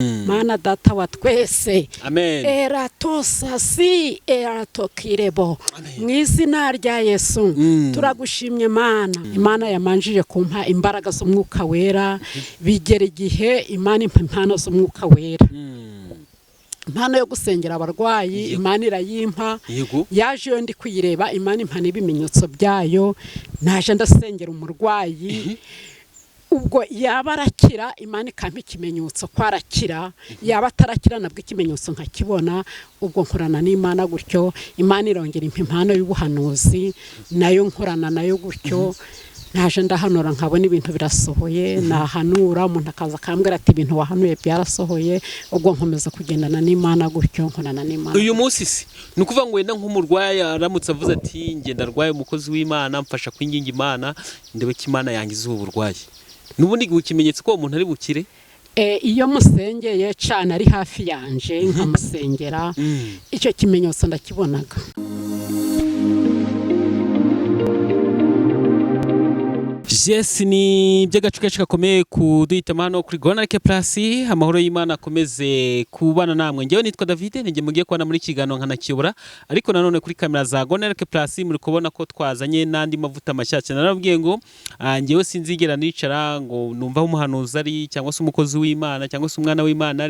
Mana Data wa twese. Amen. Eratosasi eratokirebo, mu izina rya Yesu turagushimye Mana. Imana yamanjije kumpa imbaraga z'Umwuka Wera, bigera igihe Imana impa impano z'Umwuka Wera, impano yo gusengera abarwayi. Imana irayimpa. Yaje iyo ndi kuyireba, Imana impa n'ibimenyetso byayo. Naje ndasengera umurwayi, ubwo yaba arakira, Imana ikampa ikimenyetso ko arakira, yaba atarakira nabwo ikimenyetso nkakibona. Ubwo nkorana n'Imana gutyo. Imana irongera impa impano y'ubuhanuzi, nayo nkorana nayo gutyo. Naje ndahanura, nkabona ibintu birasohoye. Nahanura, umuntu akaza akambwira ati: "Ibintu wahanuye byarasohoye." Ubwo nkomeza kugendana n'Imana gutyo, nkorana n'Imana. Uyu munsi si ni ukuvuga ngo wenda nk'umurwayi aramutse avuze ati: "Ngenda arwaye, umukozi w'Imana mfasha kwinginga Imana ndebe ko Imana yangiza ubu burwayi," n'ubundi ikimenyetso ko uwo muntu ari bukire? Iyo musengeye cyane, ari hafi yanje, nkamusengera, icyo kimenyetso ndakibonaga. Yes, ni iby'agace kenshi gakomeye kuduhitamo hano kuri Gonarike Plus. Amahoro y'Imana akomeze kubana namwe. Ngewe nitwa David, ninjye mugiye kubana muri kiganiro nkanakiyobora, ariko nanone kuri kamera za Gonarike Plus muri kubona ko twazanye n'andi mavuta mashyashya. Narababwiye ngo ngewe sinzigera nicara ngo numva aho umuhanuzi ari, cyangwa se umukozi w'Imana, cyangwa se umwana w'Imana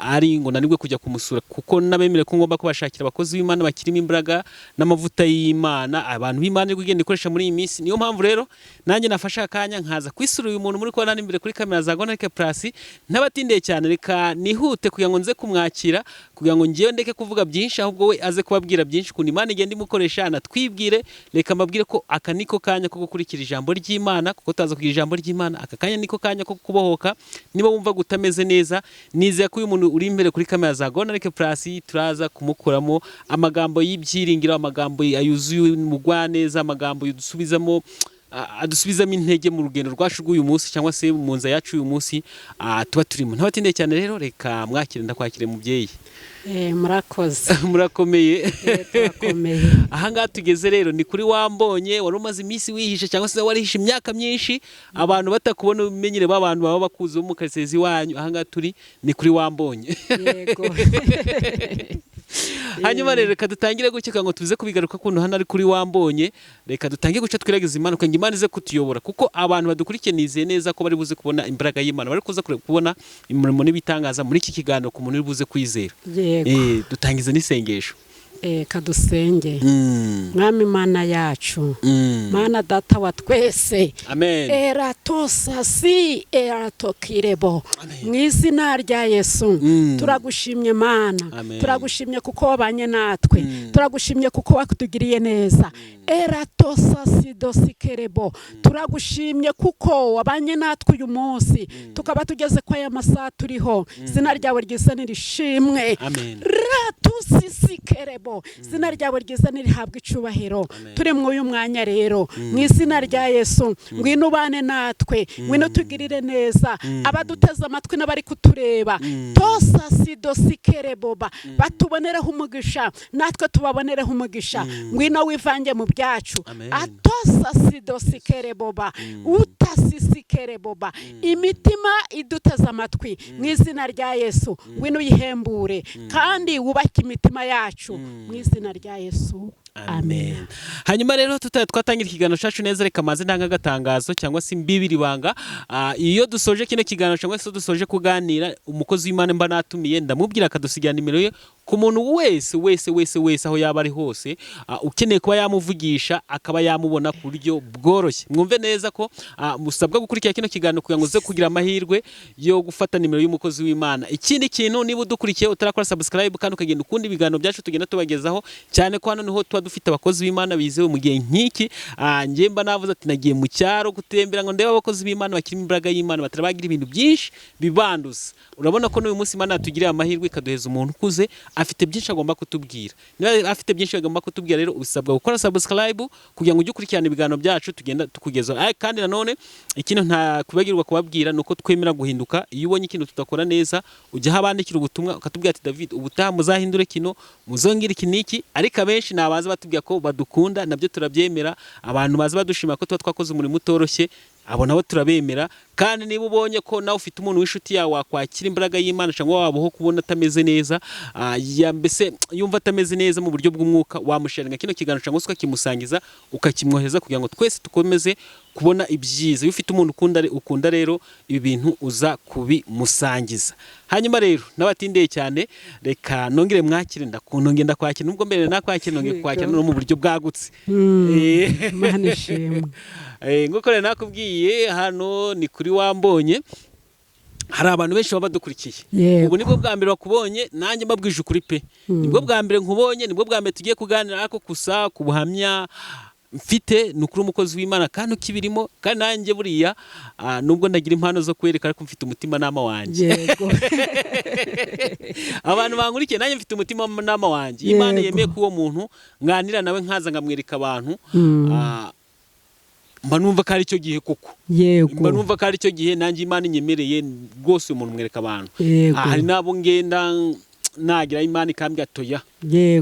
ari ngo nanirwe kujya kumusura, kuko nabemere ko ngomba kubashakira abakozi b'Imana bakirimo imbaraga n'amavuta y'Imana, abantu b'Imana iri kugenda ikoresha muri iyi minsi. Niyo mpamvu rero nanjye nafashe akanya nkaza kwisura uyu muntu muri kubona hano imbere kuri kamera za Gonarike Plus. Ntabatindiye cyane, reka nihute kugira ngo nze kumwakira, kugira ngo ngewe ndeke kuvuga byinshi, ahubwo we aze kubabwira byinshi ukuntu Imana igenda imukoresha, anatwibwire. Reka mbabwire ko aka niko kanya ko gukurikira ijambo ry'Imana, kuko taza kugira ijambo ry'Imana. Aka kanya niko kanya ko kubohoka niba wumva gutameze neza. Nizeye ko uyu muntu uri imbere kuri kamera za Gonarike Plus turaza kumukuramo amagambo y'ibyiringiro, amagambo yuzuye umugwaneza, amagambo yadusubizamo adusubizamo intege mu rugendo rwacu rw'uyu munsi, cyangwa se mu nzira yacu uyu munsi tuba turimo. Ntabatindeye cyane rero, reka mwakire. Ndakwakire, mubyeyi. Murakoze. Murakomeye? Turakomeye. Ahangaha tugeze rero ni kuri Wambonye. Wari umaze iminsi wihishe, cyangwa se warihishe imyaka myinshi abantu batakubona, umenyere b'abantu baba bakuzi bo mu karitsiye iwanyu. Ahangaha turi ni kuri Wambonye. Yego. Hanyuma rero reka dutangire gukeka ngo tuze kubigaruka kuntu hano ari kuri Wambonye. Reka dutangire guca twiragiza Imana kugira ngo Imana ize kutuyobora, kuko abantu badukurikiye nizeye neza ko bari buze kubona imbaraga y'Imana, bari kuza kubona imirimo n'ibitangaza muri iki kiganiro ku muntu uri buze kwizera. Yego. Dutangiza n'isengesho. Kadusenge. Mwami Mana yacu, Mana Data wa twese. Amen. Eratosasi eratokirebo, mu izina rya Yesu turagushimye Mana. Amen. Turagushimye kuko wabanye natwe, turagushimye kuko watugiriye neza. Eratosasi dosikerebo, turagushimye kuko wabanye natwe uyu munsi, tukaba tugeze kwa aya masaha turiho. Izina ryawe ryiza nirishimwe. Amen. Ratusisikerebo, izina ryawe ryiza nirihabwa icubahiro. Amen. Turi mu uyu mwanya rero, mu izina rya Yesu, ngwino ubane natwe, ngwino tugirire neza abaduteze amatwi n'abari kutureba. Tosa sidosikereboba, batubonereho umugisha, natwe tubabonereho umugisha. Ngwino wivange mu byacu. Amen. Atosa sidosikereboba, utasisikereboba, imitima iduteze amatwi, mu izina rya Yesu ngwino uyihembure kandi wubake imitima yacu, mu izina rya Yesu, amen. Amen. Hanyuma rero tutari twatangira ikiganiro cyacu neza, reka maze ntanga agatangazo cyangwa se imbibiri banga. Iyo dusoje kino kiganiro cyangwa se dusoje kuganira, umukozi w'Imana mba natumiye ndamubwira akadusigira nimero ye ku muntu wese wese wese wese, aho yaba ari hose, ukeneye kuba yamuvugisha akaba yamubona ku buryo bworoshye. Mwumve neza ko musabwa gukurikira kino kiganiro kugira ngo uze kugira amahirwe yo gufata nimero y'umukozi w'Imana. Ikindi kintu, niba udukurikiye utarakora subscribe kandi ukagenda ukunda ibiganiro byacu tugenda tubagezaho, cyane ko hano niho tuba dufite abakozi b'Imana bizewe mu gihe nk'iki, njye mba navuze ati nagiye mu cyaro gutembera ngo ndebe abakozi b'Imana bakirimo imbaraga y'Imana, batarabagira ibintu byinshi bibanduza. Urabona ko n'uyu munsi Imana yatugiriye amahirwe ikaduheza umuntu ukuze, afite byinshi agomba kutubwira. Niba afite byinshi agomba kutubwira rero, usabwa gukora subscribe kugira ngo ujye ukurikirana ibiganiro byacu tugenda tukugezaho. Kandi nanone ikintu nta kubagirwa kubabwira ni uko twemera guhinduka. Iyo ubonye ikintu tudakora neza, ujya aho abandikira ubutumwa ukatubwira ati: "David, ubutaha muzahindure kino, muzongere iki n'iki." Ariko abenshi ni abaza batubwira ko badukunda, nabyo turabyemera. Abantu baza badushima ko tuba twakoze umurimo utoroshye. Abo nabo turabemera. Kandi niba ubonye ko nawe ufite umuntu w'inshuti yawe wakwakira imbaraga y'Imana, cyangwa wabaho kubona atameze neza, mbese yumva atameze neza mu buryo bw'umwuka, wamusharinga kino kiganiro cyangwa se ukakimusangiza, ukakimwohereza kugira ngo twese dukomeze kubona ibyiza. Iyo ufite umuntu ukunda rero ibi bintu uza kubimusangiza. Hanyuma rero n'abatindeye cyane, reka nongere mwakire, nongere ndakwakira, nubwo mbere nakwakira, nongere kwakira no mu buryo bwagutse. Imana ishimwe. Nk'uko rero nakubwiye, hano ni kuri Wambonye, hari abantu benshi baba badukurikiye. Ubu nibwo bwa mbere bakubonye, nanjye mbabwije ukuri pe, nibwo bwa mbere nkubonye, nibwo bwa mbere tugiye kuganira, ariko gusa ku buhamya mfite ni ukuri umukozi w'Imana kandi ukibirimo. Kandi nanjye buriya nubwo ndagira impano zo kwereka, ariko mfite umutimanama wanjye. Abantu bankurikiye, nanjye mfite umutimanama wanjye. Imana yemeye ko uwo muntu nganira nawe nkaza nkamwereka abantu, mba numva ko ari cyo gihe koko. Mba numva ko ari cyo gihe nanjye Imana inyemereye rwose uyu muntu mwereka abantu. Hari n'abo ngenda nagira Imana ikambwira toya,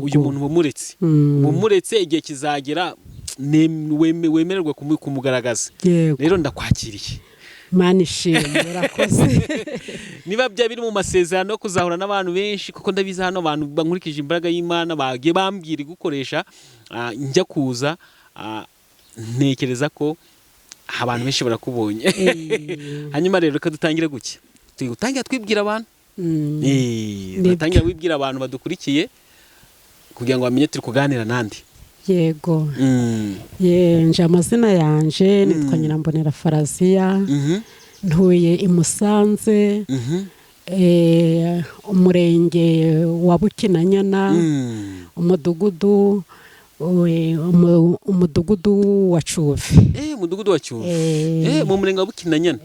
uyu muntu bumuretse, bumuretse, igihe kizagera wemererwe kumugaragaza. Rero ndakwakiriye. Imana ishimwe, urakoze. Niba bya biri mu masezerano yo kuzahura n'abantu benshi, kuko ndabizi hano abantu bankurikije imbaraga y'Imana bagiye bambwira igukoresha, njya kuza, ntekereza ko abantu benshi barakubonye. Hanyuma rero reka dutangire gutya, tutangira twibwira abantu. Batangira wibwira abantu badukurikiye kugira ngo bamenye turi kuganira nande. Yego. Nje amazina yanje nitwa Nyirambonera Faraziya, ntuye i Musanze, umurenge wa Bukinanyana, umudugudu umudugudu wa Cyuve. Umudugudu wa Cyuve. Mu murenge wa Bukinanyana.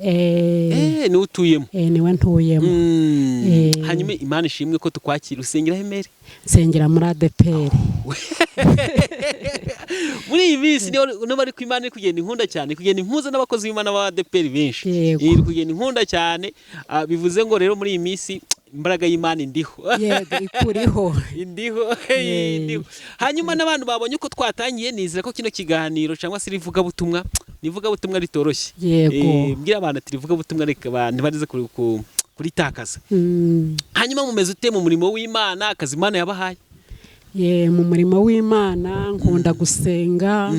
Niwe utuyemo? Niwe ntuyemo. Hanyuma Imana ishimwe ko tukwakira. Usengera hemere? Nsengera muri ADEPR. Muri iyi minsi niyo bari ku Imana iri kugenda inkunda cyane, kugenda impuza n'abakozi b'Imana ba ADEPR benshi. Iri kugenda inkunda cyane, bivuze ngo rero muri iyi minsi imbaraga y'Imana indiho. Yego, ikuriho. Indiho, indiho. Hanyuma n'abantu babonye uko twatangiye, nizera ko kino kiganiro cyangwa se irivugabutumwa ni ivugabutumwa ritoroshye. Mbwira abantu ati rivugabutumwa reka abantu ntibarize kuritakaza. Hanyuma mumeze ute mu murimo w'Imana, akazi Imana yabahaye? Mu murimo w'Imana nkunda gusenga,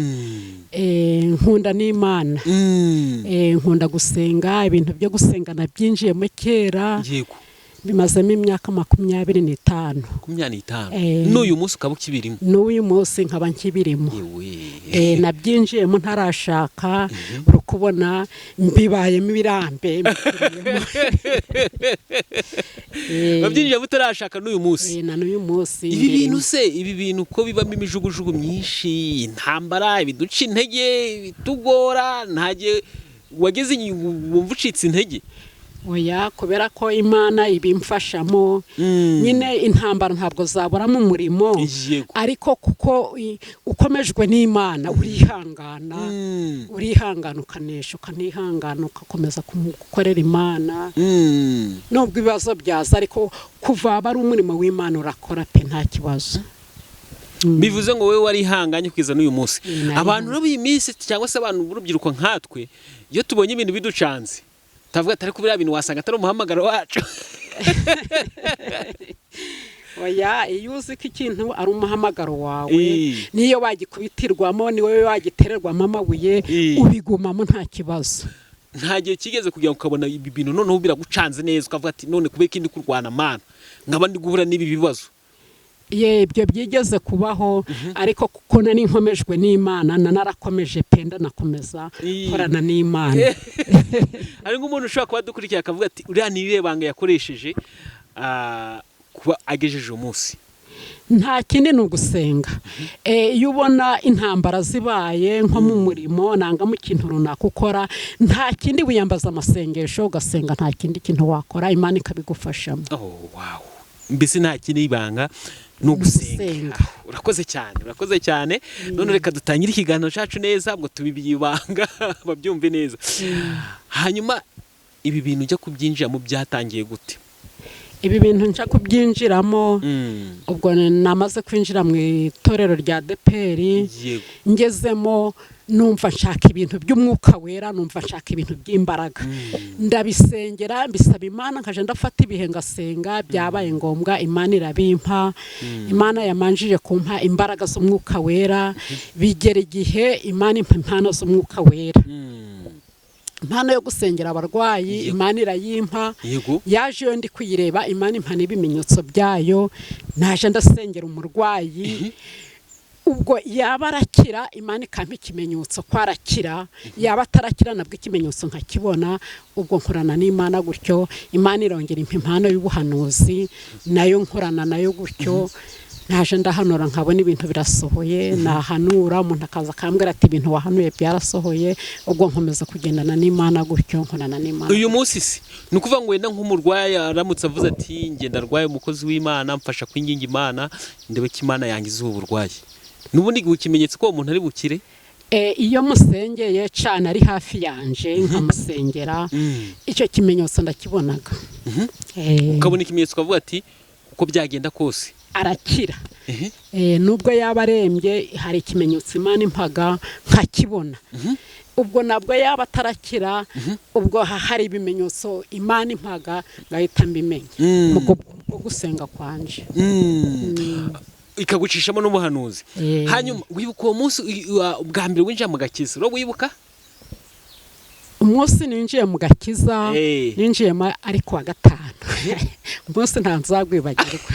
nkunda n'Imana. Nkunda gusenga, ibintu byo gusenga nabyinjiyemo kera. Bimazemo imyaka 25. 25. N'uyu munsi ukaba ukibirimo? N'uyu munsi nkaba nkibirimo. Nabyinjiyemo ntarashaka, uri kubona mbibayemo ibirambe. Wabyinjiyemo utarashaka, n'uyu munsi? Na n'uyu munsi. Ibi bintu se, ibi bintu ko bibamo imijugujugu myinshi, intambara, ibiduca intege, ibitugora, ntagihe wageze wumva ucitse intege? Oya, kubera ko Imana ibimfashamo. Nyine intambara ntabwo zabura mu murimo, ariko kuko ukomejwe n'Imana urihangana, urihangana ukanesha, ukanihangana ugakomeza gukorera Imana nubwo ibibazo byaza, ariko kuva aba ari umurimo w'Imana urakora pe, nta kibazo. Bivuze ngo wowe warihanganye kugeza n'uyu munsi. Abantu rero b'iyi minsi cyangwa se abantu b'urubyiruko nkatwe, iyo tubonye ibintu biducanze tavuga atari kubera bintu wasanga atari umuhamagaro wacu. Oya, iyo uzi ko ikintu ari umuhamagaro wawe, niyo wagikubitirwamo, niwe wagitererwamo amabuye, ubigumamo nta kibazo. Nta gihe kigeze kugira ngo ukabona ibi bintu noneho biragucanze neza, ukavuga ati none kubera ikindi kurwana Mana nkaba ndi guhura n'ibi bibazo? Ye, ibyo byigeze kubaho, ariko kuko nari nkomejwe n'Imana, narakomeje pe, ndanakomeza nkorana n'Imana. Hari nk'umuntu ushobora kuba adukurikiye akavuga ati uriya ni irihe banga yakoresheje kuba agejeje umunsi? Nta kindi, ni ugusenga. Iyo ubona intambara zibaye nko mu murimo nanga mu kintu runaka ukora, nta kindi, wiyambaza amasengesho ugasenga, nta kindi kintu wakora, Imana ikabigufashamo. Oh wow, mbese nta kindi, ibanga ni ugusenga. Urakoze cyane, urakoze cyane. None reka dutangire ikiganiro cyacu neza, ngo tubibiye ibanga babyumve neza. Hanyuma ibi bintu ujya kubyinjiramo byatangiye gute? Ibi bintu nja kubyinjiramo, ubwo namaze kwinjira mu itorero rya ADEPR, ngezemo numva nshaka ibintu by'umwuka wera, numva nshaka ibintu by'imbaraga, ndabisengera, mbisaba Imana, nkaje ndafata ibihe ngasenga. Byabaye ngombwa Imana irabimpa. Imana yamanjije kumpa imbaraga z'umwuka wera, bigera igihe Imana impa impano z'umwuka wera, impano yo gusengera abarwayi. Imana irayimpa. Yaje iyo ndi kuyireba, Imana impa n'ibimenyetso byayo. Naje ndasengera umurwayi, ubwo yaba arakira, Imana ikampa ikimenyetso ko arakira, yaba atarakira nabwo ikimenyetso nkakibona. Ubwo nkorana n'Imana gutyo. Imana irongera impa impano y'ubuhanuzi, nayo nkorana nayo gutyo. Naje ndahanura nkabona ibintu birasohoye, nahanura umuntu akaza akambwira ati: "Ibintu wahanuye byarasohoye." Ubwo nkomeza kugendana n'Imana gutyo, nkorana n'Imana. Uyu munsi se, ni ukuvuga ngo wenda nk'umurwayi aramutse avuze ati: "Ngenda arwaye, umukozi w'Imana mfasha kwinginga Imana ndebe ko Imana yangiza ubu burwayi," n'ubundi ikimenyetso ko uwo muntu ari bukire? Iyo musengeye cyane ari hafi yanje nkamusengera, icyo kimenyetso ndakibonaga. Ukabona ikimenyetso ukavuga ati: "Uko byagenda kose arakira." Nubwo yaba arembye, hari ikimenyetso Imana impaga nkakibona. Ubwo nabwo yaba atarakira, ubwo hari ibimenyetso Imana impaga ngahita mbimenya mu gusenga kwanje. Ikagucishamo n'ubuhanuzi. Hanyuma wibuka uwo munsi bwa mbere winjira mu gakiza? Urawibuka? Umunsi ninjiye mu gakiza, ninjiyemo ari kuwa gatanu. Umunsi nta nzagwibagirwa,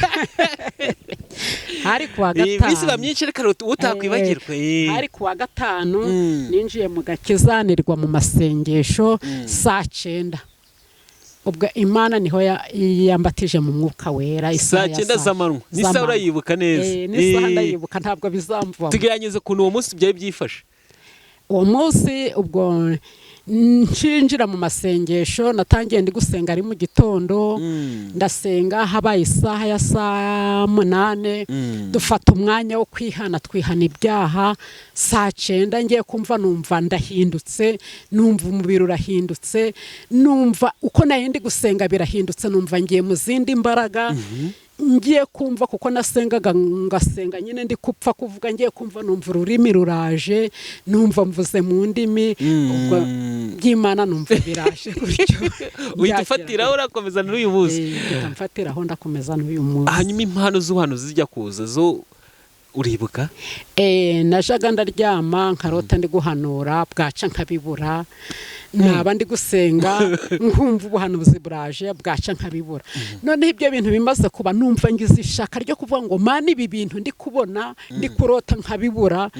hari kuwa Iminsi iba gatanu. myinshi, reka utakwibagirwa. Hari kuwa gatanu. Ninjiye mu gakiza nirwa mu masengesho saa 9. Ubwo Imana niho yambatije mu mwuka wera isaha Saa ya 9 z'amanywa, n'isaha z'amanywa. Urayibuka neza? N'isaha ndayibuka, ntabwo bizamvamo. Tugerageze ukuntu uwo munsi byari byifashe. Uwo munsi ubwo nshinjira mu masengesho, natangiye ndi gusenga ari mu gitondo, ndasenga, habaye isaha ya saa 8, dufata umwanya wo kwihana, twihana ibyaha. Saa 9 ngiye kumva numva ndahindutse, numva umubiri urahindutse, numva uko nari ndi gusenga birahindutse, numva ngiye mu zindi mbaraga. Ngiye kumva, kuko nasengaga ngasenga nyine ndi gupfa kuvuga, ngiye kumva numva ururimi ruraje, numva mvuze mu ndimi. Ubwo by'Imana numva biraje gutyo. Uhita ufatiraho urakomeza n'uyu munsi? Mpita mfatiraho ndakomeza n'uyu munsi. Hanyuma impano z'ubuhanuzi zijya kuza zo uribuka? Najaga ndaryama nkarota ndi guhanura, bwaca nkabibura. Naba ndi gusenga nkumva ubuhanuzi buraje, bwaca nkabibura. Noneho ibyo bintu bimaze kuba, numva ngize ishaka ryo kuvuga ngo: "Mana, ibi bintu ndi kubona, ndi kurota nkabibura,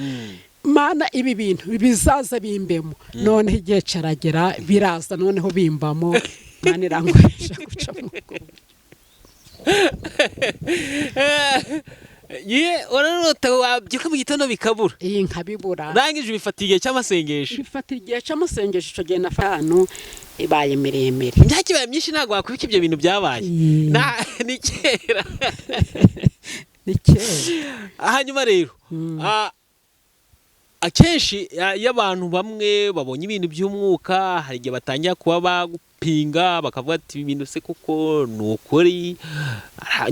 Mana, ibi bintu bizaza bimbemo." Noneho igihe caragera biraza, noneho bimbamo, Mana irankoresha guca mu ubwo buryo. Ye, urarota wabyuka mu gitondo bikabura? Iyi nkabibura. Urangije ubifata igihe cy'amasengesho? Bifata igihe cy'amasengesho. Icyo gihe na hano ibaye miremire. Imyaka ibaye myinshi, ntabwo wakwibuka ibyo bintu byabaye. Ni kera. Ni kera. Hanyuma rero akenshi iyo abantu bamwe babonye ibintu by'umwuka, hari igihe batangira kuba bagupinga, bakavuga ati: "Ibi bintu se kuko ni ukuri?"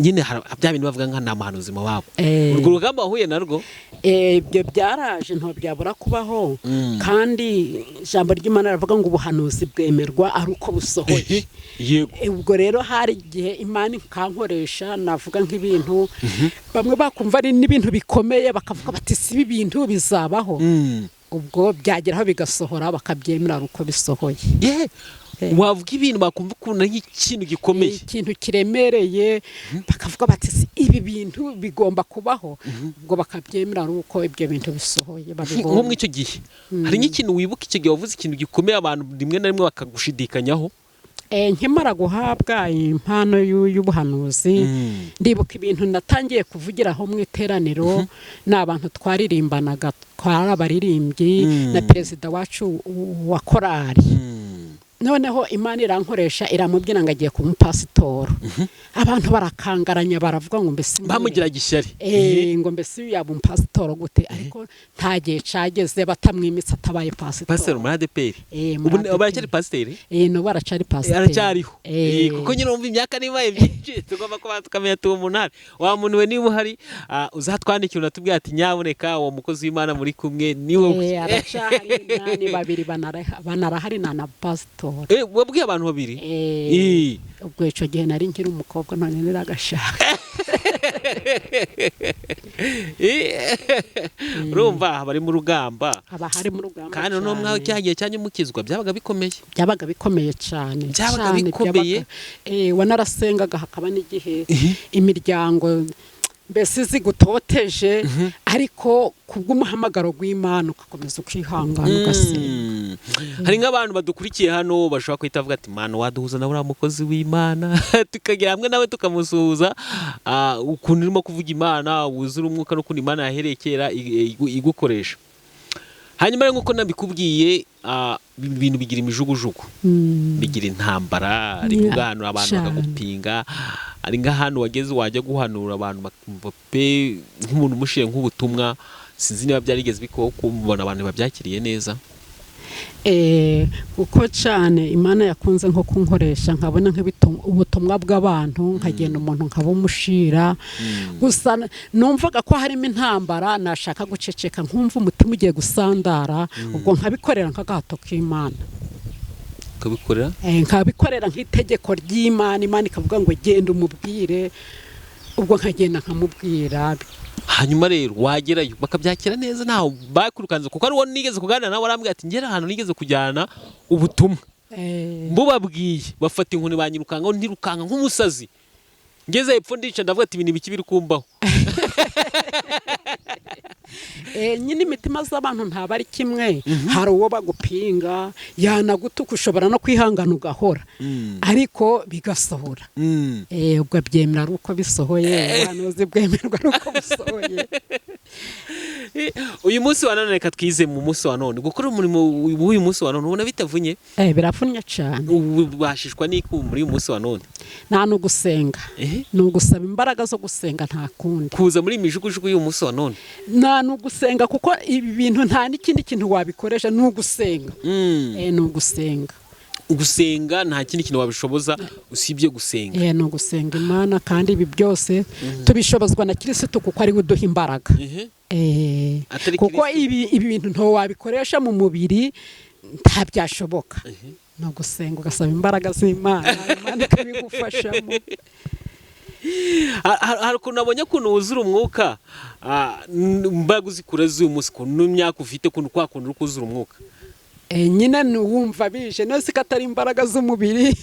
Nyine bya bintu bavuga nka nta muhanuzi mu babo. Urwo rugamba wahuye narwo? Ibyo byaraje, ntabwo byabura kubaho. Kandi ijambo ry'Imana riravuga ngo ubuhanuzi bwemerwa ari uko busohoye. Ubwo rero hari igihe Imana ikankoresha, navuga nk'ibintu, bamwe bakumva ari n'ibintu bikomeye, bakavuga bati: "Si ibi bintu bizabaho?" Ubwo byageraho bigasohora, bakabyemera ari uko bisohoye. Wavuga ibintu bakumva ukuntu ari nk'ikintu gikomeye. Ikintu kiremereye, bakavuga bati: "Si ibi bintu bigomba kubaho?" Ubwo bakabyemera ari uko ibyo bintu bisohoye, Nko babibonye. muri icyo gihe hari nk'ikintu wibuka, icyo gihe wavuze ikintu gikomeye, abantu rimwe na rimwe bakagushidikanyaho? Nkimara guhabwa impano y'ubuhanuzi, ndibuka ibintu natangiye kuvugiraho mu iteraniro. Ni abantu twaririmbanaga, twari abaririmbyi na perezida wacu wa korali. Noneho Imana irankoresha, iramubwira ngo agiye kuba umupasitoro. Abantu barakangaranya, baravuga ngo mbese Bamugiraga ishyari. Ngo mbese uyu yaba umupasitoro gute? Ariko nta gihe cageze batamwimitse atabaye Pasiteri pasitoro. muri ADEPR? Muri Ubu ADEPR. baracyari pasiteri? N'ubu aracari pasiteri. Aracyariho. Kuko nyine wumva imyaka nibaye myinshi, tugomba kuba tukamenya tuba umunani. Wa muntu we, niba uhari, uzatwandikira unatubwira ati: "Nyaboneka, uwo mukozi w'Imana muri kumwe ni wowe." Aracahari, nani babiri banarahari na pasitori. Wabwiye abantu babiri? Ubwo icyo gihe nari nkiri umukobwa, none niragashaka. Urumva bari mu rugamba. Haba hari mu rugamba. Kandi noneho mwaho Cyane. cya gihe cyanyu mukizwa byabaga bikomeye. Byabaga bikomeye cyane. Byabaga Cyane, bikomeye. Wanarasengaga, hakaba n'igihe imiryango mbese zigutoteje, ariko kubw'umuhamagaro w'Imana ugakomeza ukihangana, ugasenga. Hari nk'abantu badukurikiye hano bashobora guhita bavuga ati: "Mana, waduhuza na uriya mukozi w'Imana, tukagera hamwe nawe tukamusuhuza." Ukuntu urimo kuvuga Imana wuzura umwuka, n'ukuntu Imana yahereye kera igukoresha. Hanyuma rero, nk'uko nabikubwiye, ibi bintu bigira imijugujugu, bigira intambara, ari kuganura abantu bakagupinga. Ari nk'ahantu wageze wajya guhanura, abantu bakumva pe nk'umuntu umushiye nk'ubutumwa. Sinzi niba byarigeze bikubaho kumubona abantu babyakiriye neza. Kuko cyane Imana yakunze nko kunkoresha, nkabona ubutumwa bw'abantu, nkagenda umuntu nkabumushira. Gusa numvaga ko harimo intambara, nashaka guceceka nkumva umutima ugiye gusandara. Ubwo nkabikorera nk'agahato k'Imana. Ukabikorera? Nkabikorera nk'itegeko ry'Imana. Imana ikavuga ngo: "Genda umubwire." Ubwo nkagenda nkamubwira. Hanyuma rero wagerayo bakabyakira neza, ntawe bakwirukanze? Kuko ari uwo nigeze kuganira nawe, arambwira ati: "Ngera ahantu nigeze kujyana ubutumwa, mbubabwiye bafata inkoni banyirukankaho, ntirukanka nk'umusazi, ngeze hepfo ndica, ndavuga ati ibintu biki biri kumbaho?" Nyine imitima z'abantu ntaba ari kimwe. Hari uwo bagupinga, yanagutuka, ushobora no kwihangana ugahora, ariko bigasohora. Ubwo abyemera ari uko bisohoye. Ubuhanuzi bwemerwa ari uko busohoye. Uyu munsi wa none, reka twize mu munsi wa none, gukora umurimo w'uyu munsi wa none ubona bitavunye? Biravunnye cyane. Ubashishwa n'iki muri uyu munsi wa none? Nta n'ugusenga. Ni ugusaba imbaraga zo gusenga, nta kundi. Kuza muri iyi mijugujugu y'uyu munsi wa none? Nta n'ugusenga, kuko ibi bintu nta n'ikindi kintu wabikoresha, ni ugusenga. Ni ugusenga. Gusenga, nta kindi kintu wabishoboza usibye gusenga. Ni ugusenga Imana, kandi ibi byose tubishobozwa na Kirisitu, kuko ari we uduha imbaraga. Atari Kuko Kristo. ibi bintu nto wabikoresha mu mubiri, nta byashoboka. Ni ugusenga, ugasaba imbaraga z'Imana, Imana ikabigufashamo. Hari ukuntu nabonye ukuntu wuzura umwuka, imbaraga uzikura z'uyu munsi, ukuntu n'imyaka ufite, ukuntu kwa kuntu uri kuzura umwuka. Nyine wumva bije none se ko atari imbaraga z'umubiri?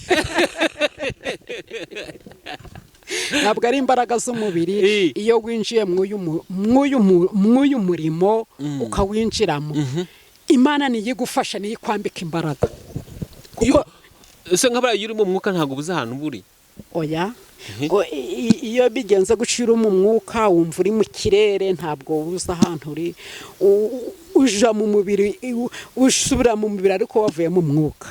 Ntabwo ari imbaraga z'umubiri. Iyo winjiye mw'uyu murimo, ukawinjiramo, Imana niyo igufasha, niyo ikwambika imbaraga. Kuko ese nk'abariya, iyo uri mu mwuka ntabwo ubuze ahantu uba uri? Oya. Iyo bigenze gucira mu mwuka, wumva uri mu kirere, ntabwo uzi ahantu uri. Uja mu mubiri, usubira mu mubiri ariko wavuye mu mwuka.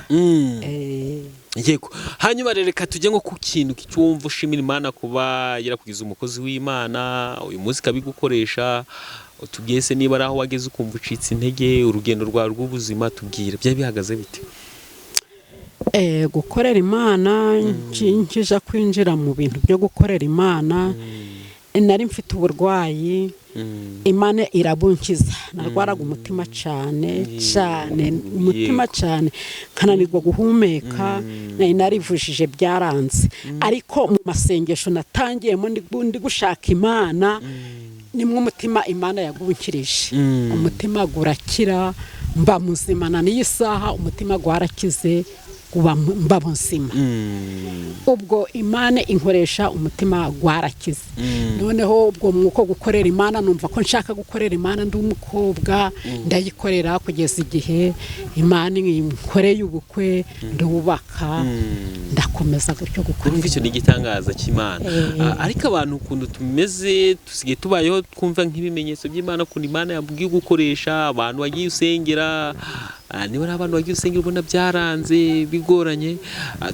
Yego. Hanyuma rero reka tujye nko ku kintu cyumva ushimira Imana kuba yarakugize umukozi w'Imana uyu munsi ikabigukoresha. Tubwiye se niba ari aho wageze ukumva ucitse intege, urugendo rwawe rw'ubuzima, tubwire byari bihagaze bite? Gukorera Imana, nkija kwinjira mu bintu byo gukorera Imana, nari mfite uburwayi, Imana irabunkiza. Narwaraga umutima cyane cyane, umutima cyane, nkananirwa guhumeka. Nari narivujije byaranze, ariko mu masengesho natangiyemo ndi gushaka Imana, nimwe umutima Imana yagunkirije. Umutima gurakira, mba muzima. Na n'iyi saha umutima gwarakize, mba muzima. Ubwo Imana inkoresha, umutima gwarakize. Noneho ubwo mwuko gukorera Imana, numva ko nshaka gukorera Imana ndi umukobwa, ndayikorera kugeza igihe Imana inkoreye ubukwe, ndubaka, ndakomeza gutyo gukorera Urumva icyo ni Imana. igitangaza cy'Imana. Ariko abantu ukuntu tumeze, dusigaye tubayeho twumva nk'ibimenyetso by'Imana, ukuntu Imana yabwiye gukoresha abantu wagiye usengera. Niba ari abantu bagiye usengera ubona byaranze bigoranye,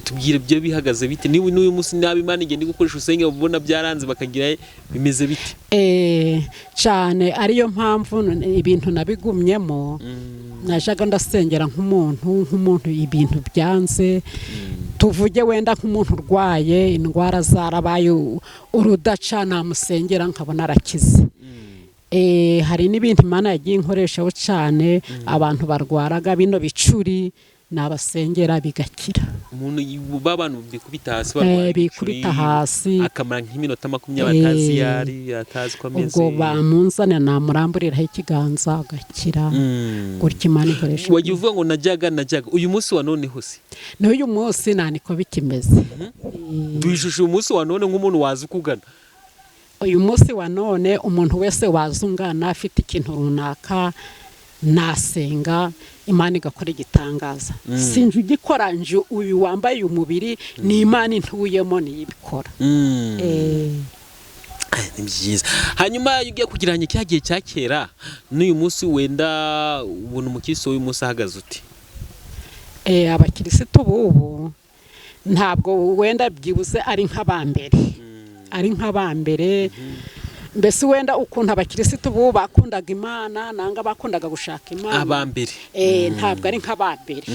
tubwire ibyo bihagaze bite. Niba n'uyu munsi nabi Imana igenda igukoresha usengera ubona byaranze bakagira, bimeze bite? Cyane ariyo mpamvu ibintu nabigumyemo. Najyaga ndasengera nk'umuntu ibintu byanze, tuvuge wenda nk'umuntu urwaye indwara zarabaye urudaca, namusengera nkabona arakize. Hari n'ibintu Imana yagiye inkoreshaho cyane, abantu barwaraga bino bicuri nabasengera bigakira. Umuntu b'abantu bikubita hasi barwaye bikubita ibicuri, hasi. Akamara nk'iminota 20 atazi iyo ari, atazi uko ameze. Ubwo bamunzanira namuramburiraho ikiganza agakira. Gutya Imana ikoresha. Wagiye uvuga ngo najyaga uyu munsi wa none hose? N'uyu munsi nta niko bikimeze. Duhishije uyu munsi wa none nk'umuntu waza ukugana. Uyu munsi wa none umuntu wese waza ungana afite ikintu runaka, nasenga Imana igakora igitangaza. Sinjye ugikora, nje uyu wambaye uyu mubiri, ni Imana intuyemo niyo ibikora. Ni byiza. Hanyuma iyo ugiye kugereranya cya gihe cya kera n'uyu munsi, wenda ubona umukristo w'uyu munsi ahagaze uti? Abakirisitu b'ubu ntabwo wenda byibuze ari nk'abambere, ari nk'abambere. Mbese wenda ukuntu abakirisitu b'ubu bakundaga Imana nanga bakundaga gushaka Imana abambere ntabwo ari nk'abambere.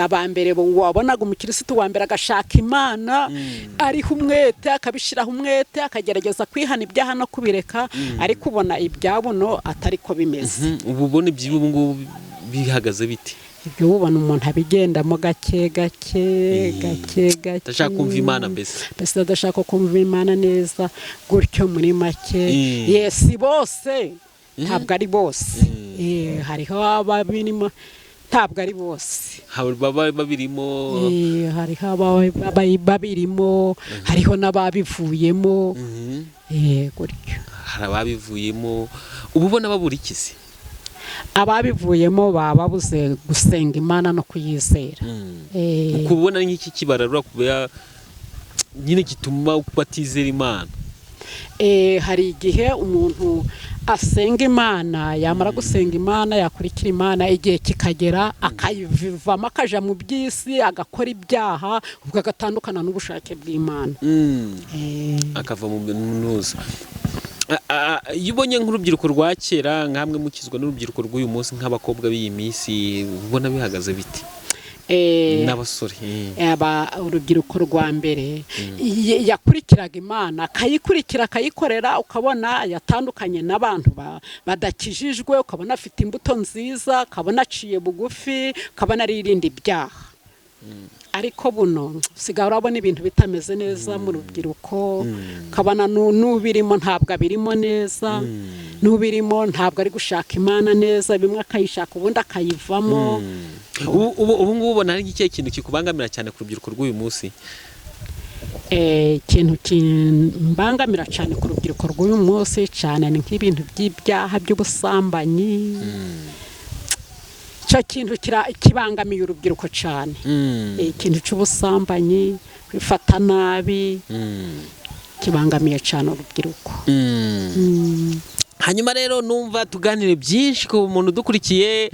Abambere bo wabonaga umukirisitu wa mbere agashaka Imana ariho umwete, akabishyiraho umwete, akagerageza kwihana ibyaha no kubireka, ariko ubona ibyabuno atari ko bimeze. Ubu ubona iby'ubu ngubu bihagaze bite? Ibyo ubona umuntu abigendamo gake gake, gake gake. Adashaka kumva Imana mbese. Mbese adashaka kumva Imana neza gutyo muri make. Yes, bose ntabwo ari bose. Hariho ababirimo, ntabwo ari bose. Hari baba babirimo. Hariho babirimo, hariho n'ababivuyemo. Gutyo. Hari ababivuyemo. Ubu ubona babura iki se? Ababivuyemo baba babuze gusenga Imana no kuyizera. Ukubona nk'iki kibararura kubera nyine gituma batizera Imana? Hari igihe umuntu asenga Imana, yamara gusenga Imana, yakurikira Imana, igihe kikagera akayivamo, akaja mu by'isi, agakora ibyaha, ubwo agatandukana n'ubushake bw'Imana. Akava mu ntuza. Iyo ubonye nk'urubyiruko rwa kera nkamwe mukizwa n'urubyiruko rw'uyu munsi, nk'abakobwa b'iyi minsi, ubona bihagaze bite? N'abasore. Aba urubyiruko rwa mbere yakurikiraga Imana, akayikurikira, akayikorera, ukabona yatandukanye n'abantu badakijijwe, ukabona afite imbuto nziza, ukabona aciye bugufi, ukabona aririnda ibyaha. Ariko buno usigaye urabona ibintu bitameze neza mu rubyiruko, ukabona n'ubirimo ntabwo abirimo neza, n'ubirimo ntabwo ari gushaka Imana neza, bimwe akayishaka ubundi akayivamo. Ubu ngubu ubona ari ikihe kintu kikubangamira cyane ku rubyiruko rw'uyu munsi? Ikintu kimbangamira cyane ku rubyiruko rw'uyu munsi cyane ni nk'ibintu by'ibyaha by'ubusambanyi. Icyo kintu kibangamiye urubyiruko cyane. Ikintu cy'ubusambanyi, kwifata nabi, kibangamiye cyane urubyiruko. Hanyuma rero numva tuganire byinshi ku muntu udukurikiye,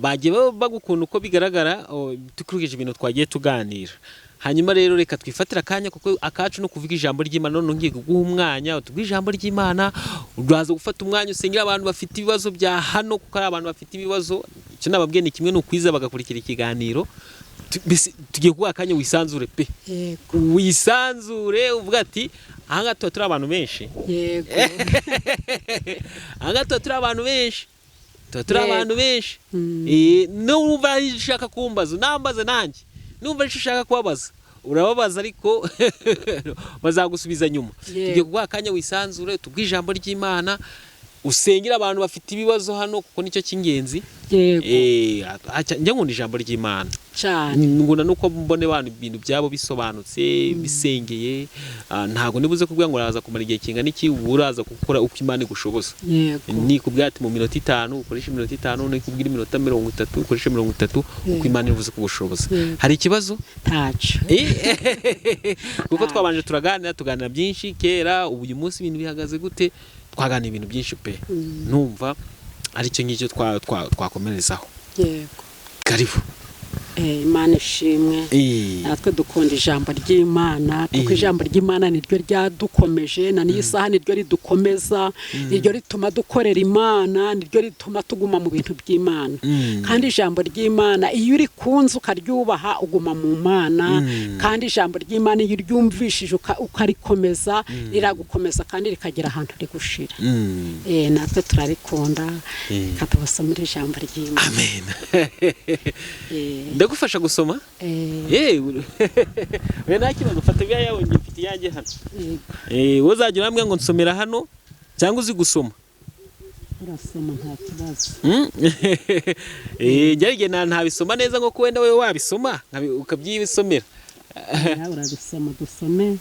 bagiye bagukunda uko bigaragara, dukurikije ibintu twagiye tuganira. Hanyuma rero reka twifatire akanya, kuko akacu no kuvuga ijambo ry'Imana. None ngiye kuguha umwanya utubwire ijambo ry'Imana. Uraza gufata umwanya usengera abantu bafite ibibazo bya hano, kuko ari abantu bafite ibibazo. Icyo nababwiye ni kimwe, ni ukwiza bagakurikira ikiganiro. Mbese tugiye kuguha akanya wisanzure pe. Yego. Wisanzure uvuga ati ahangaha tuba turi abantu benshi. Yego. Ahangaha tuba turi abantu benshi, tuba turi abantu benshi. Numva hari icyo ushaka kumbaza unambaze, nanjye numva hari icyo ushaka kubabaza urababaza, ariko bazagusubiza nyuma. Tugiye kuguha akanya wisanzure, tubwire ijambo ry'Imana, usengera abantu bafite ibibazo hano, kuko nicyo cy'ingenzi. Yego. Njya nkunda ijambo ry'Imana cyane. Ngunda nuko mbone abantu ibintu byabo bisobanutse, bisengeye. Ntabwo nibuze kubwira ngo uraza kumara igihe kingana iki, uba uraza gukora uko Imana igushoboza. Nikubwira ati mu minota 5 ukoreshe iminota 5, nikubwira iminota 30 ukoreshe 30, uko Imana ibuze kugushoboza. Hari ikibazo? Ntacyo. Kuko twabanje turaganira, tuganira byinshi kera, ubu uyu munsi ibintu bihagaze gute, twaganira ibintu byinshi pe. Numva aricyo ngicyo twakomerezaho. Yego. Karibu. Imana ishimwe. Natwe dukunda ijambo ry'Imana, kuko ijambo ry'Imana niryo ryadukomeje, na n'iyi saha niryo ridukomeza, niryo rituma dukorera Imana, niryo rituma tuguma mu bintu by'Imana. Kandi ijambo ry'Imana iyo urikunze ukaryubaha uguma mu Mana. Kandi ijambo ry'Imana iyo uryumvishije ukarikomeza, riragukomeza kandi rikagera ahantu rigushira. Natwe turarikunda, reka tubasomere ijambo ry'Imana. Amen. Ndagufasha gusoma. Yewe, nta kibazo, fata ibiya yawe, njye mfite iyanjye hano. Yego. Wowe uzajya urambwira ngo nsomera hano cyangwa uzi gusoma. Urasoma nta kibazo. Njye igihe ntabisoma neza nko wenda wowe wabisoma ukabyisomera. Nawe urabisoma, dusome.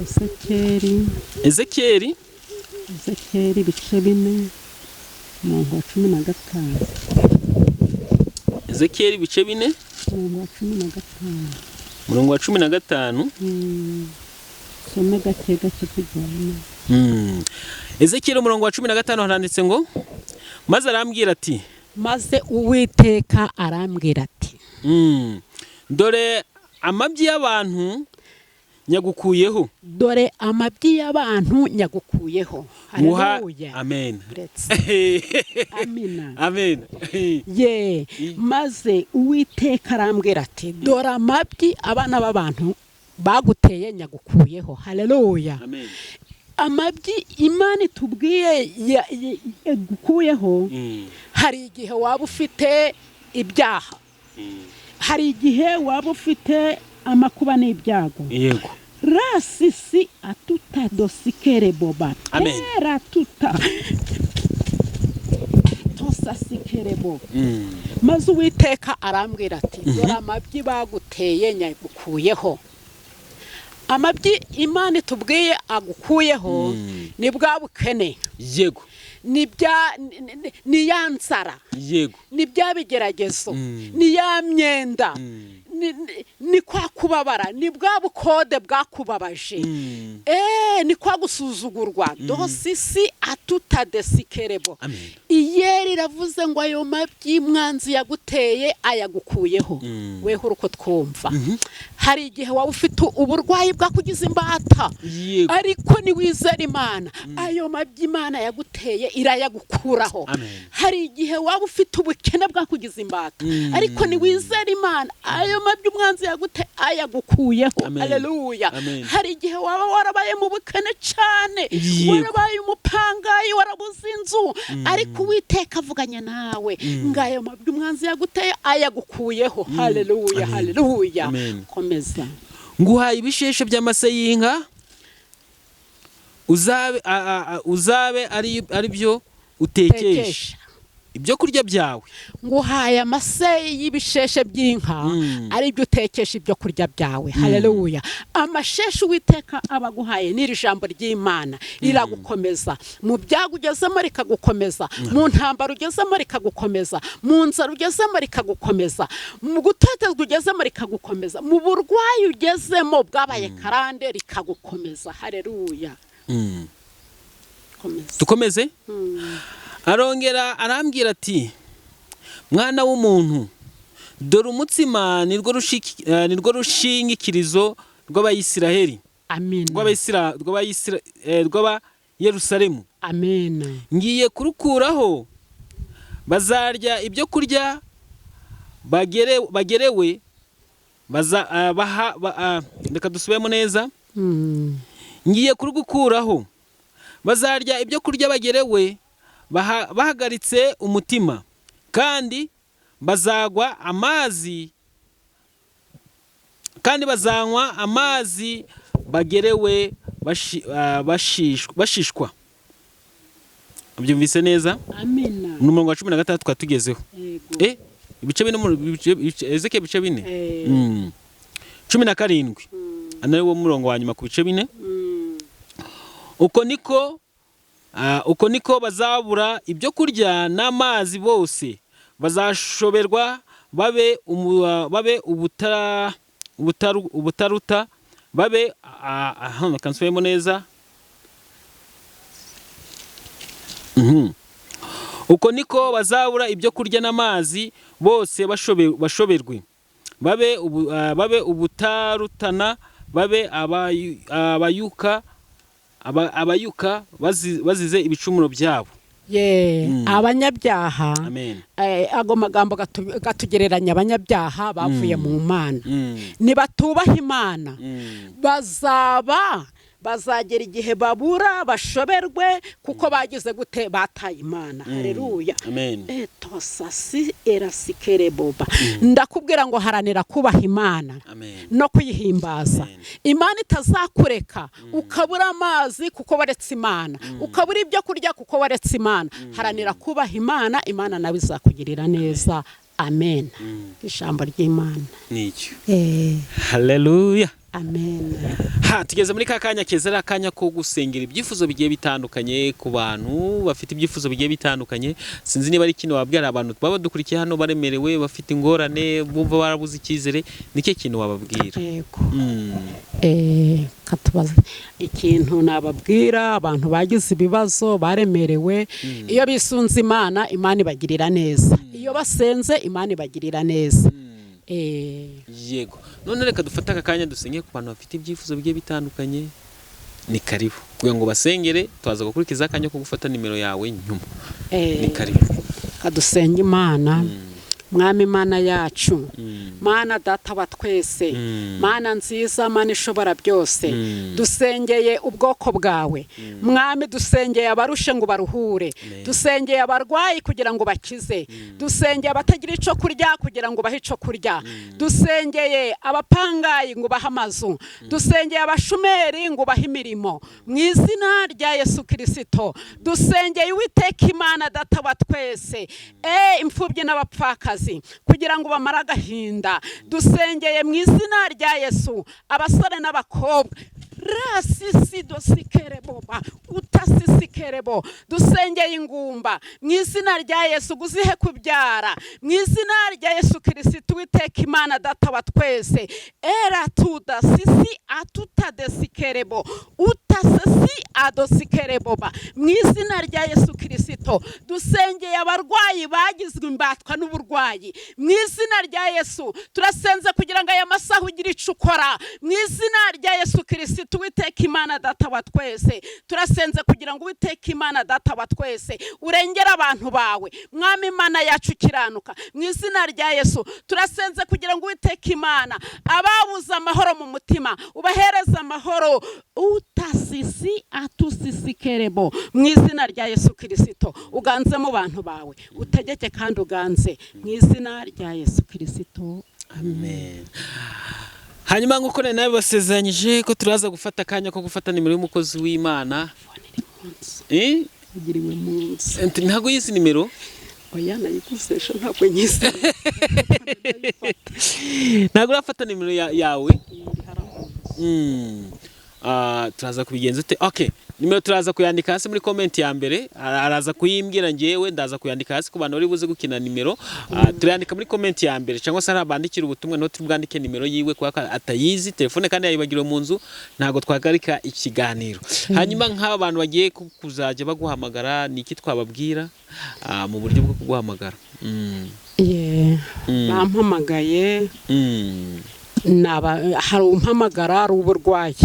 Ezekeri. Ezekeri. Ezekeri ibice 4, umurongo wa 15. Ezekeri ibice 4, umurongo wa 15. Umurongo wa 15. Some gake gake tujyane. Ezekeri umurongo wa 15 haranditse ngo: "Maze arambwira ati," Maze Uwiteka arambwira ati, "Dore amabyi y'abantu nyagukuyeho." Dore amabyi y'abantu nyagukuyeho. Haleluya. Amen. Amina. Amen. Ye, maze Uwiteka arambwira ati: "Dore amabyi abana b'abantu baguteye nyagukuyeho." Haleluya. Amen. Amabyi Imana itubwiye yagukuyeho, hari igihe waba ufite ibyaha, hari igihe waba ufite amakuba n'ibyago. Yego. Rasisi atuta dosikere boba. Amen. Era tuta tosasikerebo. Maze Uwiteka arambwira ati: "Dore amabyi baguteye nyagukuyeho." Amabyi Imana itubwiye agukuyeho ni bwa bukene. Yego. Ni bya ni ya nzara. Yego. Ni bya bigeragezo, ni ya myenda, ni kwa kubabara, ni bwa bukode bwakubabaje, ni kwa gusuzugurwa. Dosisi atuta desikerebo. Amen. Iyeri iravuze ngo ayo mabyi mwanzi yaguteye ayagukuyeho. Weho uko twumva, hari igihe waba ufite uburwayi bwakugize imbata, Yego. ariko niwizera Imana, ayo mabyi Imana yaguteye irayagukuraho. Amen. Hari igihe waba ufite ubukene bwakugize imbata, ariko niwizera Imana, ayo mabyi umwanzi yaguteye ayagukuyeho. Amen. Haleluya. Amen. Hari igihe waba warabaye mu bukene cyane, Yego. warabaye umupangayi, warabuze inzu, ariko Uwiteka avuganye nawe ngo ayo mabyi umwanzi yaguteye ayagukuyeho. Haleluya. Amen. Haleluya. Amen. Komeza. "Nguhaye ibisheshe by'amase y'inka, uzabe uzabe ari byo utekesha Tekesha. ibyo kurya byawe." Nguhaye amase y'ibisheshe by'inka, ari byo utekesha ibyo kurya byawe. Haleluya. Amasheshe Uwiteka abaguhaye n'iri jambo ry'Imana riragukomeza mu byago ugezemo, rikagukomeza mu ntambara ugezemo, rikagukomeza mu nzara ugezemo, rikagukomeza mu gutotezwa ugezemo, rikagukomeza mu burwayi ugezemo bwabaye karande, rikagukomeza. Haleluya. Komeza. Dukomeze. Arongera arambwira ati: "Mwana w'umuntu, dore umutsima nirwo rushingikirizo rw'Abayisiraheli," Amina. "rw'Abayerusalemu. Amina. Ngiye kurukuraho, bazarya ibyo kurya bagerewe baza, baha, reka dusubiremo neza. Ngiye kurugukuraho, bazarya ibyo kurya bagerewe bahagaritse umutima, kandi bazagwa amazi, kandi bazanywa amazi bagerewe bashishwa." Byumvise neza? Amina. Ni umurongo wa 16 twari tugezeho. Yego. Ibice 4, Ezekiyeli ibice 4. 17, ari wo murongo wa nyuma ku bice 4. Uko niko bazabura ibyo kurya n'amazi bose, bazashoberwa babe babe ubutaruta babe, aha reka nsubiremo neza. Uko niko bazabura ibyo kurya n'amazi, bose bashoberwe, babe ubutarutana, babe abayuka abayuka bazize ibicumuro byabo. Ye, abanyabyaha. Amen. Ago magambo gatugereranya abanyabyaha bavuye mu Mana. Nibatubaha Imana, bazaba bazagera igihe babura, bashoberwe, kuko bagize gute? Bataye Imana. Haleluya. Amen. Etosasi erasikereboba. Ndakubwira ngo haranira kubaha Imana Amen. no kuyihimbaza. Amen. Imana itazakureka ukabura amazi kuko waretse Imana, ukabura ibyo kurya kuko waretse Imana. Haranira kubaha Imana, Imana nawe izakugirira neza. Amen. Ijambo ry'Imana. Nicyo. Haleluya. Amen. Ha, tugeze muri ka kanya keza, ari akanya ko gusengera ibyifuzo bigiye bitandukanye ku bantu bafite ibyifuzo bigiye bitandukanye. Sinzi niba ari ikintu wabwira abantu baba badukurikiye hano, baremerewe, bafite ingorane, bumva barabuze icyizere. Nicyo kintu wababwira? Yego. Katubaze ikintu nababwira abantu bagize ibibazo, baremerewe: iyo bisunze Imana, Imana ibagirira neza. Iyo basenze, Imana ibagirira neza. Yego, none reka dufate aka kanya dusenge ku bantu bafite ibyifuzo bigiye bitandukanye. Ni karibu kugira ngo basengere, tubaza gukurikiza akanya ko gufata nimero yawe nyuma. Ni karibu. Kadusenge Imana. Mwami Imana yacu, Mana Data wa twese, Mana nziza, Mana ishobora byose, dusengeye ubwoko bwawe, Mwami. Dusengeye abarushe ngo baruhure, dusengeye abarwayi kugira ngo bakize, dusengeye abatagira icyo kurya kugira ngo bahe icyo kurya, dusengeye abapangayi ngo bahe amazu, dusengeye abashumeri ngo bahe imirimo mu izina rya Yesu Kirisito. Dusengeye, Uwiteka Imana Data wa twese, imfubyi n'abapfakazi kugira ngo bamare agahinda. Dusengeye mu izina rya Yesu abasore n'abakobwa rasisidosikерeboba utasisikerebo. Dusengeye ingumba mu izina rya Yesu, guzihe kubyara mu izina rya Yesu Kirisito. Uwiteka Imana Data wa twese, era tuda sisi atutadesikerebo utasesi adosikereboba mu izina rya Yesu Kirisito. Dusengeye abarwayi bagizwe imbatwa n'uburwayi mu izina rya Yesu. Turasenze kugira ngo aya masaha ugire icyo ukora mu izina rya Yesu Kirisito. Uwiteka Imana Data wa twese, turasenze kugira ngo, Uwiteka Imana Data wa twese, urengere abantu bawe. Mwami Imana yacu ukiranuka, mu izina rya Yesu turasenze kugira ngo, Uwiteka Imana, ababuze amahoro mu mutima ubahereze amahoro utasisi atusisikerebo mu izina rya Yesu Kirisito. Uganze mu bantu bawe, utegeke kandi uganze mu izina rya Yesu Kirisito. Amen. Hanyuma nk'uko nari nabibasezeranyije ko turaza gufata akanya ko gufata nimero y'umukozi w'Imana. Telefone iri mu nzu. Eh? Igiriwe mu nzu. Ntabwo yizi nimero? Oya, nayiguze ejo, ntabwo nyizi. Ntabwo urafata nimero yawe? Ah, turaza kubigenza ute? Okay, nimero turaza kuyandika hasi muri comment ya mbere. Araza kuyimbwira, ngewe ndaza kuyandika hasi ku bantu bari buze gukina nimero. Turayandika muri comment ya mbere, cyangwa se hari abandikira ubutumwa niho turi bwandike nimero yiwe, kubera ko atayizi telefone kandi yayibagiriwe mu nzu. Ntabwo twahagarika ikiganiro. Hanyuma nk'aba bantu bagiye kuzajya baguhamagara, ni iki twababwira mu buryo bwo kuguhamagara? Ye, bampamagaye, hari umpamagara ari uburwayi,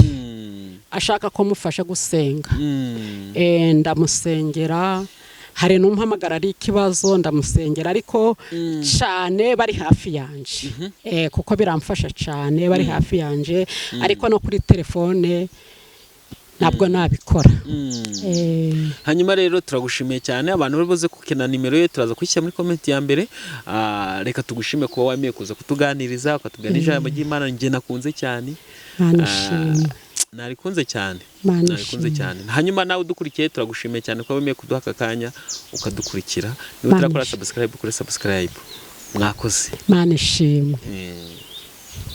ashaka ko mufasha gusenga. Ndamusengera. Hari n'umpamagara ari ikibazo, ndamusengera, ariko cyane bari hafi yanje, kuko biramfasha cyane bari hafi yanje, ariko no kuri telefone ntabwo nabikora. Hanyuma rero turagushimiye cyane. Abantu bari buze gukina nimero ye turaza kuyishyira muri comment ya mbere. Reka tugushime kuba wemeye kuza kutuganiriza, ukatubwira n'ijambo ry'Imana. Njye nakunze cyane. Mana ishimwe. Narikunze cyane. Mana Narikunze ishimwe. cyane. Hanyuma nawe udukurikiye, turagushimiye cyane kuba wemeye kuduha aka kanya ukadukurikira. Niba Mana utarakora ishimwe. subscribe, kuri subscribe. Mwakoze. Mana ishimwe.